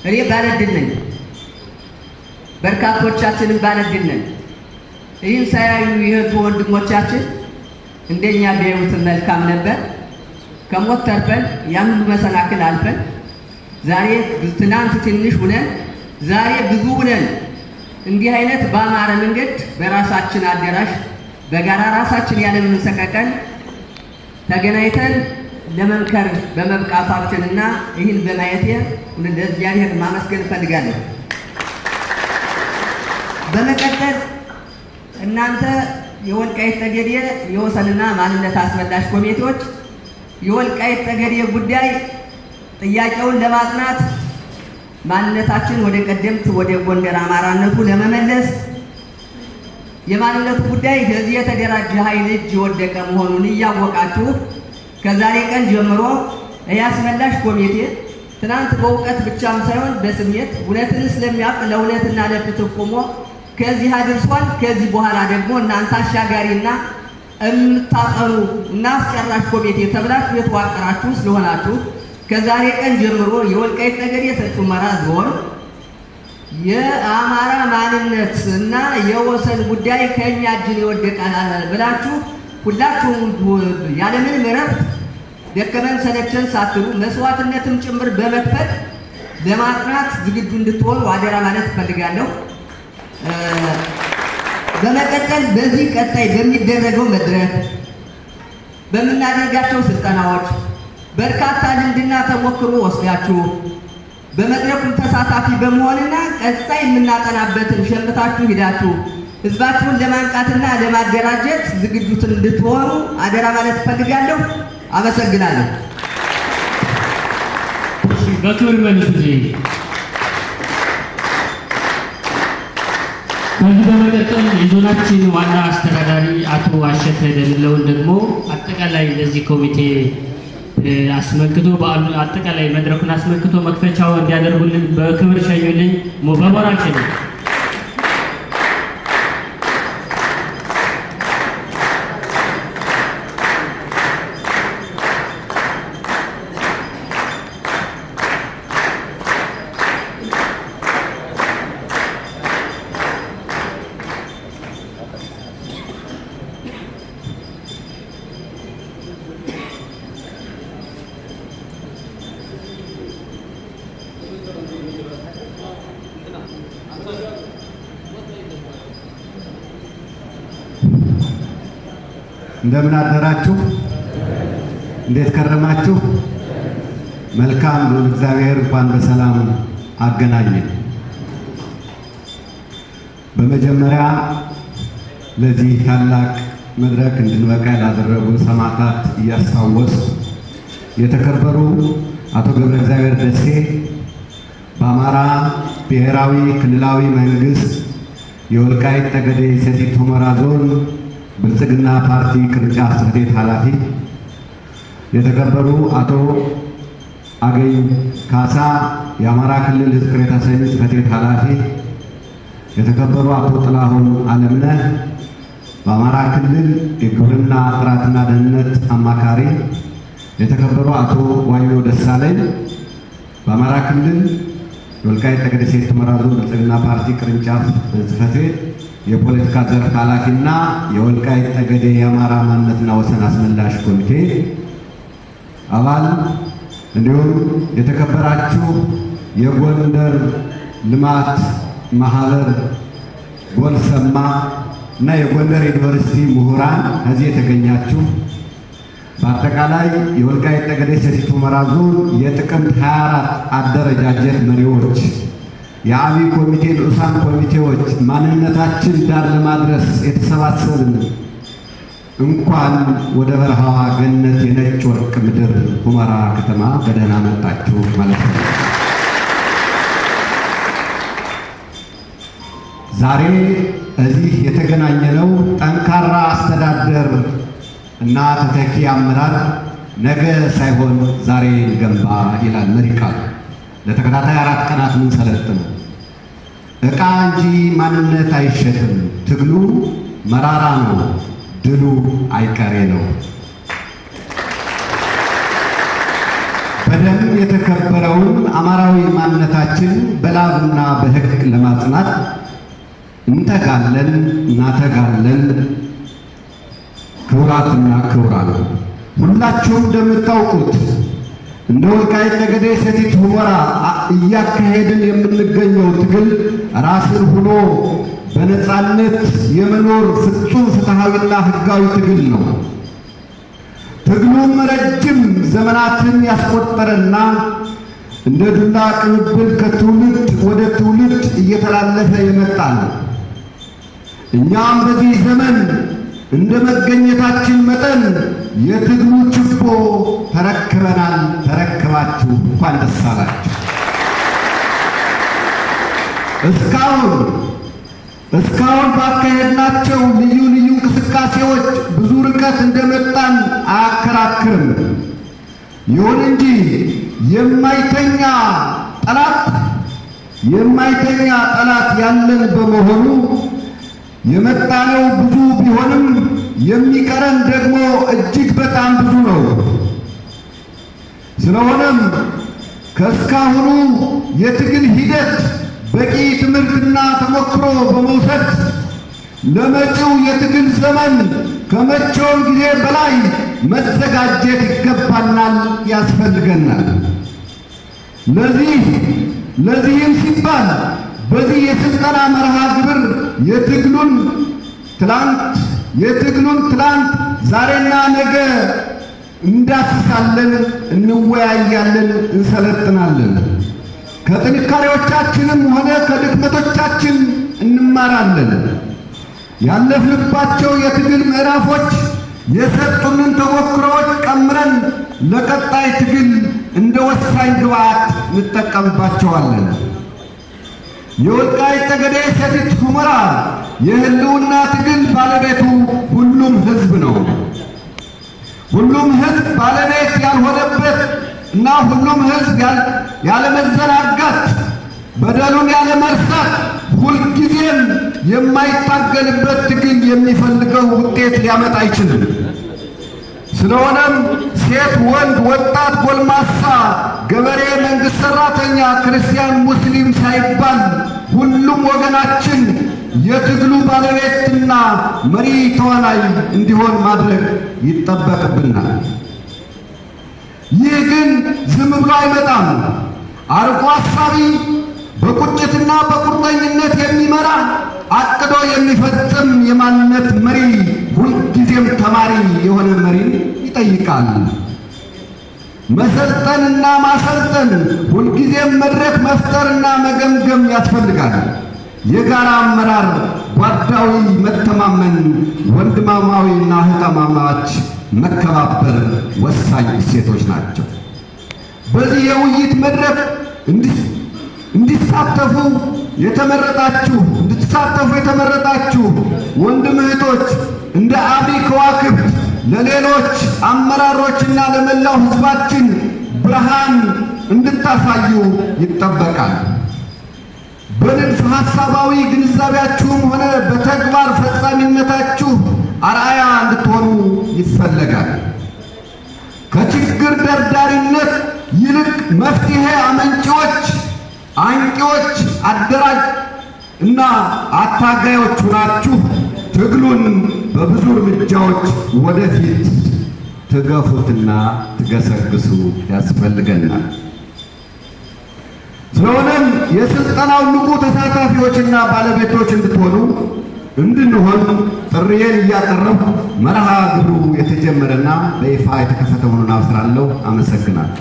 እኔ ባለዕድል ነኝ፣ በርካቶቻችንም ባለዕድል ነን። ይህን ሳያዩ የእህቱ ወንድሞቻችን እንደኛ ቢያዩት መልካም ነበር። ከሞት ተርፈን ያን ሁሉ መሰናክል አልፈን ዛሬ ትናንት ትንሽ ሁነን ዛሬ ብዙ ሁነን እንዲህ አይነት በአማረ መንገድ በራሳችን አዳራሽ በጋራ ራሳችን ያለምንም ሰቀቀን ተገናኝተን ለመምከር በመብቃታችንና ይህን በማየቴ ለእግዚአብሔር ማመስገን እፈልጋለሁ። በመቀጠል እናንተ የወልቃይት ጠገዴ የወሰንና ማንነት አስመላሽ ኮሚቴዎች የወልቃይት ጠገዴ ጉዳይ ጥያቄውን ለማጥናት ማንነታችን ወደ ቀደምት ወደ ጎንደር አማራነቱ ለመመለስ የማንነቱ ጉዳይ ከዚህ የተደራጀ ኃይል እጅ የወደቀ መሆኑን እያወቃችሁ ከዛሬ ቀን ጀምሮ የአስመላሽ ኮሚቴ ትናንት በእውቀት ብቻም ሳይሆን በስሜት እውነትን ስለሚያውቅ ለእውነትና ለፍትህ ቆሞ ከዚህ አድርሷል። ከዚህ በኋላ ደግሞ እናንተ አሻጋሪና የምታጠኑ እና አስጨራሽ ኮሚቴ ተብላችሁ የተዋቀራችሁ ስለሆናችሁ ከዛሬ ቀን ጀምሮ የወልቃይት ጠገዴ ሰቲት ሁመራ ዞን የአማራ ማንነት እና የወሰን ጉዳይ ከኛ እጅ የወደቀ ብላችሁ ሁላችሁም ያለምንም እረፍት ደከመን ሰለቸን ሳትሉ መስዋዕትነትም ጭምር በመክፈል ለማጥናት ዝግጁ እንድትሆኑ አደራ ማለት እፈልጋለሁ። በመቀጠል በዚህ ቀጣይ በሚደረገው መድረክ በምናደርጋቸው ስልጠናዎች በርካታ ልምድና ተሞክሮ ወስዳችሁ በመድረኩም ተሳታፊ በመሆንና ቀጣይ የምናጠናበትን ሸምታችሁ ሂዳችሁ ህዝባችሁን ለማንቃትና ለማደራጀት ዝግጁትን እንድትሆኑ አደራ ማለት እፈልጋለሁ። አመሰግናለሁ። በክብር መልሱልኝ። ከዚህ በመቀጠል የዞናችን ዋና አስተዳዳሪ አቶ አሸተ ደምለውን ደግሞ አጠቃላይ ለዚህ ኮሚቴ አስመልክቶ በዓሉ አጠቃላይ መድረኩን አስመልክቶ መክፈቻው እንዲያደርጉልን በክብር ሸኙልኝ። በሞራል ሸኙ። እንደምን አደራችሁ? እንዴት ከረማችሁ? መልካም እግዚአብሔር እንኳን በሰላም አገናኘን። በመጀመሪያ ለዚህ ታላቅ መድረክ እንድንበቃ ላደረጉ ሰማዕታት እያስታወስኩ የተከበሩ አቶ ገብረ እግዚአብሔር ደሴ በአማራ ብሔራዊ ክልላዊ መንግስት የወልቃይት ጠገዴ ሰቲት ሁመራ ዞን ብልጽግና ፓርቲ ቅርንጫፍ ጽሕፈት ቤት ኃላፊ፣ የተከበሩ አቶ አገኝ ካሳ የአማራ ክልል ሕዝብ ቅሬታ ሰሚ ጽሕፈት ቤት ኃላፊ፣ የተከበሩ አቶ ጥላሁን አለምነህ በአማራ ክልል የግብርና ጥራትና ደህንነት አማካሪ፣ የተከበሩ አቶ ዋኘው ደሳለኝ በአማራ ክልል የወልቃይት ጠገዴ ሰቲት ሁመራ ዞን ብልጽግና ፓርቲ ቅርንጫፍ ጽሕፈት ቤት የፖለቲካ ዘርፍ ኃላፊና የወልቃይት ጠገዴ የአማራ ማንነትና ወሰን አስመላሽ ኮሚቴ አባል፣ እንዲሁም የተከበራችሁ የጎንደር ልማት ማህበር ጎልሰማ እና የጎንደር ዩኒቨርሲቲ ምሁራን ከዚህ የተገኛችሁ፣ በአጠቃላይ የወልቃይት ጠገዴ ሰቲት ሁመራ ዞን የጥቅምት 24 አደረጃጀት መሪዎች፣ የአብይ ኮሚቴ ንዑሳን ኮሚቴዎች፣ ማንነታችን ዳር ለማድረስ የተሰባሰብን እንኳን ወደ በረሃዋ ገነት የነጭ ወርቅ ምድር ሁመራ ከተማ በደህና መጣችሁ ማለት ነው። ዛሬ እዚህ የተገናኘነው ጠንካራ አስተዳደር እና ተተኪ አመራር ነገ ሳይሆን ዛሬ እንገንባ ይላል መሪ ቃሉ። ለተከታታይ 4 ቀናት ምን ሰለጥነው ዕቃ እንጂ ማንነት አይሸጥም። ትግሉ መራራ ነው፣ ድሉ አይቀሬ ነው። በደም የተከበረውን አማራዊ ማንነታችን በላብና በሕግ ለማጽናት እንተጋለን፣ እናተጋለን። ክቡራትና ክቡራን፣ ሁላችሁም እንደምታውቁት እንደ ወልቃይት ጠገዴ ሰቲት ሁመራ እያካሄድን የምንገኘው ትግል ራስን ሆኖ በነጻነት የመኖር ፍጹም ፍትሃዊና ሕጋዊ ትግል ነው። ትግሉም ረጅም ዘመናትን ያስቆጠረና እንደ ዱላ ቅብብል ከትውልድ ወደ ትውልድ እየተላለፈ የመጣ ነው። እኛም በዚህ ዘመን እንደ መገኘታችን መጠን የትግሉ ችቦ ተረክበናል። ተረክባችሁ እንኳን ደስ አላችሁ። እስካሁን ባካሄድናቸው ልዩ ልዩ እንቅስቃሴዎች ብዙ ርቀት እንደመጣን አያከራክርም። ይሁን እንጂ የማይተኛ ጠላት ያለን በመሆኑ የመጣነው ብዙ ቢሆንም የሚቀረን ደግሞ እጅግ በጣም ብዙ ነው። ስለሆነም ከእስካሁኑ የትግል ሂደት በቂ ትምህርትና ተሞክሮ በመውሰድ ለመጪው የትግል ዘመን ከመቼውም ጊዜ በላይ መዘጋጀት ይገባናል፣ ያስፈልገናል። ለዚህም ሲባል በዚህ የስልጠና መርሃ ግብር የትግሉን ትላንት፣ ዛሬና ነገ እንዳስሳለን፣ እንወያያለን፣ እንሰለጥናለን። ከጥንካሬዎቻችንም ሆነ ከድክመቶቻችን እንማራለን። ያለፍንባቸው የትግል ምዕራፎች የሰጡንን ተሞክሮዎች ቀምረን ለቀጣይ ትግል እንደ ወሳኝ ግብዓት እንጠቀምባቸዋለን። የወልቃይት ጠገዴ ሰቲት ሁመራ የህልውና ትግል ባለቤቱ ሁሉም ህዝብ ነው። ሁሉም ህዝብ ባለቤት ያልሆነበት እና ሁሉም ህዝብ ያለመዘናጋት፣ በደሉን ያለመርሳት፣ ሁልጊዜም የማይታገልበት ትግል የሚፈልገው ውጤት ሊያመጣ አይችልም። ስለሆነም ሴት፣ ወንድ፣ ወጣት፣ ጎልማሳ፣ ገበሬ፣ መንግስት ሰራተኛ፣ ክርስቲያን፣ ሙስሊም ሳይባል ሁሉም ወገናችን የትግሉ ባለቤትና መሪ ተዋናይ እንዲሆን ማድረግ ይጠበቅብናል። ይህ ግን ዝም ብሎ አይመጣም። አርቆ አሳቢ፣ በቁጭትና በቁርጠኝነት የሚመራ፣ አቅዶ የሚፈጽም የማንነት መሪ፣ ሁልጊዜም ተማሪ የሆነ መሪን ይጠይቃል። መሰልጠንና ማሰልጠን፣ ሁልጊዜም መድረክ መፍጠርና መገምገም ያስፈልጋል። የጋራ አመራር፣ ጓዳዊ መተማመን፣ ወንድማማዊና እህትማማች መከባበር ወሳኝ እሴቶች ናቸው። በዚህ የውይይት መድረክ እንድትሳተፉ የተመረጣችሁ ወንድም እህቶች እንደ አብሪ ከዋክብት ለሌሎች አመራሮችና ለመላው ሕዝባችን ብርሃን እንድታሳዩ ይጠበቃል። በንድፈ ሐሳባዊ ግንዛቤያችሁም ሆነ በተግባር ፈጻሚነታችሁ አርአያ እንድትሆኑ ይፈለጋል። ከችግር ደርዳሪነት ይልቅ መፍትሄ አመንጪዎች፣ አንቂዎች፣ አደራጅ እና አታጋዮች ሆናችሁ ትግሉን በብዙ እርምጃዎች ወደፊት ትገፉትና ትገሰግሱ ያስፈልገናል። ስለሆነም የስልጠናው ንቁ ተሳታፊዎችና ባለቤቶች እንድንሆን ጥሪዬን እያቀረብኩ መርሃ ግብሩ የተጀመረና በይፋ የተከፈተ መሆኑን አበስራለሁ። አመሰግናለሁ።